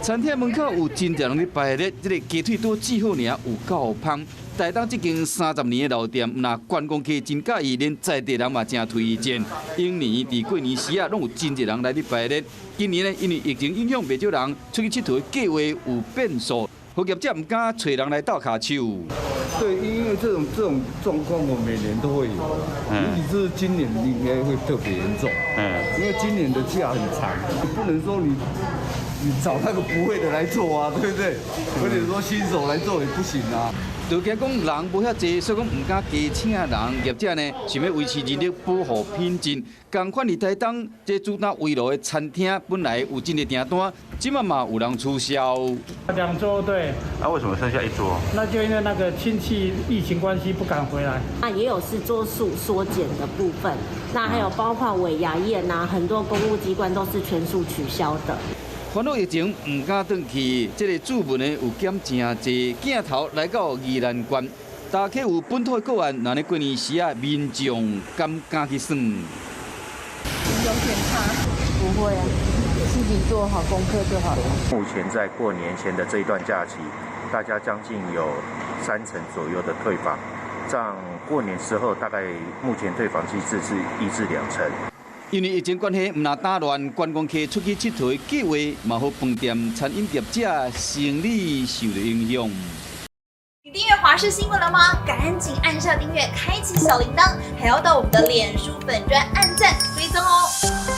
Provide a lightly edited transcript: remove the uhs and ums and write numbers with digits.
餐廳門口有真濟人咧排咧，這个雞腿拄煮好爾，有夠芳。台東這間30年的老店，毋但觀光客真佮意，連在地人嘛誠推薦。往年佇過年時啊，攏有真濟人來咧排咧。今年呢，因為疫情影響，袂少人出去𨑨迌計劃有變數，予業者毋敢揣人來鬥跤手。對，因為這種狀況，我每年都會有，尤其是今年應該會特別嚴重。因為今年的假很長，你不能說你找那個不會的來做啊，對不對？或者說新手來做也不行啊。就驚講人無遐濟，所以講毋敢加請人。業者呢，想欲維持人力，保護品質。仝款佇台東，這主打圍爐的餐廳本來有真濟訂單，這馬嘛有人取消。兩桌對。那為什麼剩下一桌？那就因為那個親戚疫情關係不敢回來。那也有是桌數縮減的部分，那還有包括尾牙宴啊，很多公務機關都是全數取消的。煩惱疫情毋敢轉去，這个注文呢有減誠濟，鏡頭來到宜蘭縣，大溪有本土的個案，若咧過年時啊，民眾敢敢去耍？有點怕。不會啊，自己做好功課就好了。目前在過年前的這一段假期，大家將近有3成左右的退房，這樣過年時候大概目前退房機制是1至2成。因為疫情關係，毋但打亂觀光客出去𨑨迌的計劃，嘛予飯店、餐飲業者生意受著影響。你訂閱華視新聞了嗎？趕緊按下訂閱，開啟小鈴鐺，還要到我們的臉書粉專按讚追蹤哦。